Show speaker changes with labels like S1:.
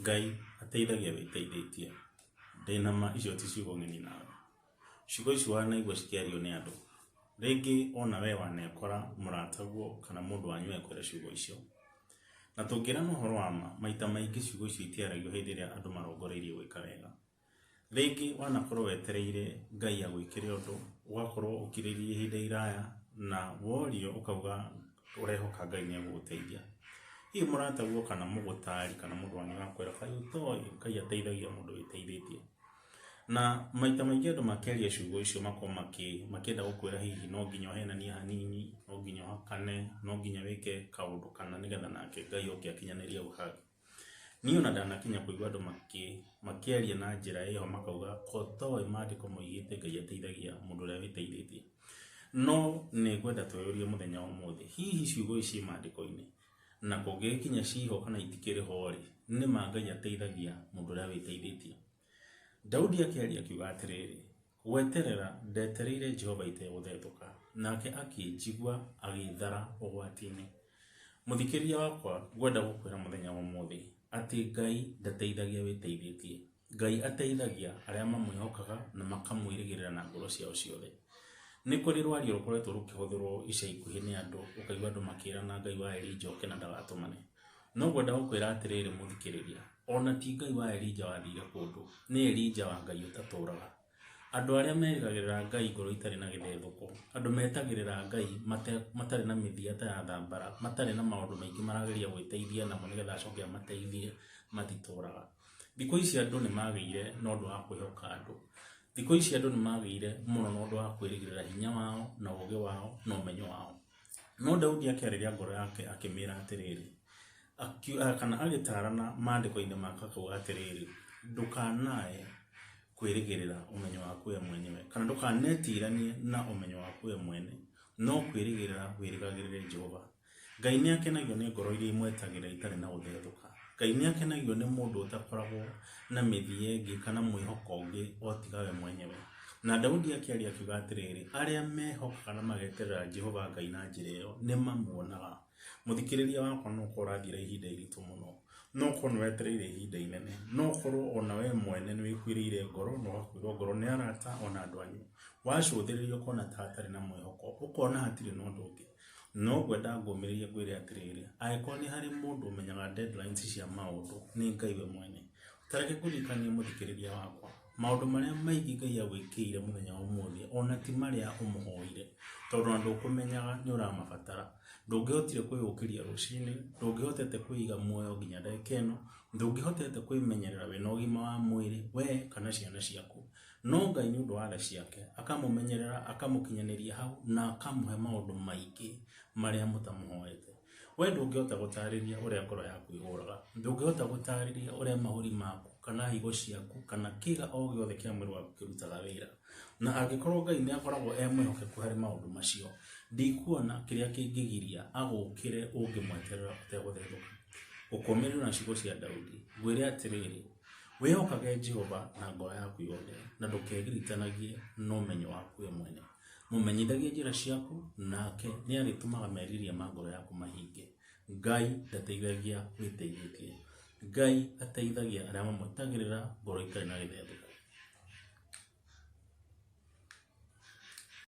S1: Ngai ateithagia wĩteithĩtie. Ndĩna ma icio ti ciugo ng'eni nawe. Ciugo ici wanaigua cikĩario nĩ andũ. Rĩngĩ ona we wanekora mũrataguo kana mũndũ wanyu ekwĩra ciugo icio. Na tũngĩrana ũhoro wa ma, maita maingĩ ciugo icio itiaragio hĩndĩ ĩrĩa andũ marongoreirie gwĩka wega. Rĩngĩ wanakorwo wetereire Ngai agwĩkĩre ũndũ, ũgakorwo ũkirĩrĩirie ihinda iraya na worio ũkauga ũrehoka Ngai nĩ egũgũteithia. Hihi mũrataguo kana mũgũtari kana mũndũ wanyu agakwĩra kaĩ ũtoĩ Ngai ateithagia mũndũ wĩteithĩtie. Na maita maingĩ andũ makĩaria ciugo icio makoragwo makĩenda gũkwĩra hihi no nginya ũhenanie hanini, no nginya ũhakane, no nginya wĩke kaũndũ kana nĩgetha nake Ngai oke akinyanĩrie hau hangĩ. Niĩ ona ndanakinya kũigua andũ makĩaria na njĩra ĩyo makauga ko toĩ maandĩko moigĩte Ngai ateithagia mũndũ ũrĩa wĩteithĩtie. No nĩ ngwenda twĩyũrie mũthenya wa ũmũthĩ, hihi ciugo ici ciĩ maandĩko-inĩ? Na kũngĩgĩkinya ciho kana itikĩrĩ ho rĩ, nĩ ma Ngai ateithagia mũndũ ũrĩa wĩteithĩtie? Daudi akĩaria akiuga atĩrĩrĩ, Gweterera ndetereire Jehova itegũthetũka, nake akĩnjigua agĩĩthara ũgwati-inĩ. Mũthikĩrĩria wakwa, ngwenda gũkwĩra mũthenya wa ũmũthĩ atĩ Ngai ndateithagia wĩteithĩtie. Ngai ateithagia arĩa mamwĩhokaga na makamwĩrĩgĩrĩra na ngoro ciao ciothe. Nĩ kũrĩ rwario rũkoretwo rũkĩhũthĩrwo ica ikuhĩ nĩ andũ, ũkaigua andũ makĩrana Ngai wa Elija oke na ndagatũmane. No ngwenda gũkwĩra atĩrĩrĩ mũthikĩrĩria, ona ti Ngai wa Elija wathire kũndũ, nĩ Elija wa Ngai ũtatũraga. Andũ arĩa merĩgagĩrĩra Ngai ngoro itarĩ na gĩthethũko, andũ metagĩrĩra Ngai matarĩ na mĩthia ta ya thambara, matarĩ na maũndũ maingĩ marageria gwĩteithia namo nĩgetha acoke amateithie, matitũraga. Thikũ ici andũ nĩ magĩire na ũndũ wa kwĩhoka andũ. Thikũ ici andũ nĩ magĩire mũno na ũndũ wa kwĩrĩgĩrĩra hinya wao na ũgĩ wao na ũmenyo wao. No Daudi akĩarĩria ngoro yake akĩmĩra atĩrĩrĩ, kana agĩtarana maandĩko-inĩ make akauga atĩrĩrĩ, ndũkanae kwĩrĩgĩrĩra ũmenyo waku we mwenyewe, kana ndũkanetiranie na ũmenyo waku we mwene, no kwĩrĩgĩrĩra wĩrĩgagĩrĩre Jehova. Ngai nĩ akenagio nĩ ngoro iria imwetagĩrĩra itarĩ na gũthethũka. Ngai nĩ akenagio nĩ mũndũ ũtakoragwo na mĩthiĩ ĩngĩ kana mwĩhoko ũngĩ o tiga we mwenyewe. Na Daudi akĩaria akiuga atĩrĩrĩ, arĩa mehokaga na mageterera Jehova Ngai na njĩra ĩyo nĩ mamuonaga. Mũthikĩrĩria wakwa no ũkorwo ũrathira ihinda iritũ mũno, no ũkorwo nĩ wetereire ihinda inene, no ũkorwo ona we mwene nĩ wĩkuĩrĩire ngoro na ũgakuĩrwo ngoro nĩ arata ona andũ anyu. Wacũthĩrĩria ũkona ta hatarĩ na mwĩhoko, ũkona hatirĩ na ũndũ ũngĩ. No ngwenda ngũmĩrĩrie ngwĩre atĩrĩrĩ, angĩkorwo nĩ harĩ mũndũ ũmenyaga deadlines cia maũndũ, nĩ Ngai we mwene. Ta reke ngũririkanie mũthikĩrĩria wakwa, maũndũ marĩa maingĩ Ngai agwĩkĩire mũthenya wa ũmũthĩ, ona ti marĩa ũmũhoire, tondũ ona ndũkũmenyaga nĩ ũramabatara. Ndũngĩhotire kwĩyũkĩria rũcinĩ, ndũngĩhotete kwĩiga muoyo nginya ndagĩka ĩno, ndũngĩhotete kwĩmenyerera wĩna ũgima wa mwĩrĩ, we kana ciana ciaku. No Ngai nĩ ũndũ wa tha ciake, akamũmenyerera, akamũkinyanĩria hau, na akamũhe maũndũ maingĩ marĩa mũtamũhoete. We ndũngĩhota gũtarĩria ũrĩa ngoro yaku ĩhũraga, ndũngĩhota gũtarĩria ũrĩa mahũri maku, kana higo ciaku, kana kĩga o gĩothe kĩa mwĩrĩ waku kĩrutaga wĩra. Na angĩkorwo Ngai nĩ akoragwo e mwĩhokeku harĩ maũndũ macio, ndikuona kĩrĩa kĩngĩgiria agũkĩre ũngĩmweterera ũtegũthethũka. Gũkũmĩrĩrio na ciugo cia Daudi, ngwĩre atĩrĩrĩ, Wĩhokage Jehova na ngoro yaku yothe, na ndũkegiritanagie na ũmenyo waku we mwene. Mũmenyithagie njĩra ciaku, nake nĩarĩtũmaga merirĩria ma ngoro yaku mahinge. Ngai ndateithagia wĩteithĩtie. Ngai ateithagia arĩa mamwetagĩrĩra ngoro itarĩ na gĩthethũko.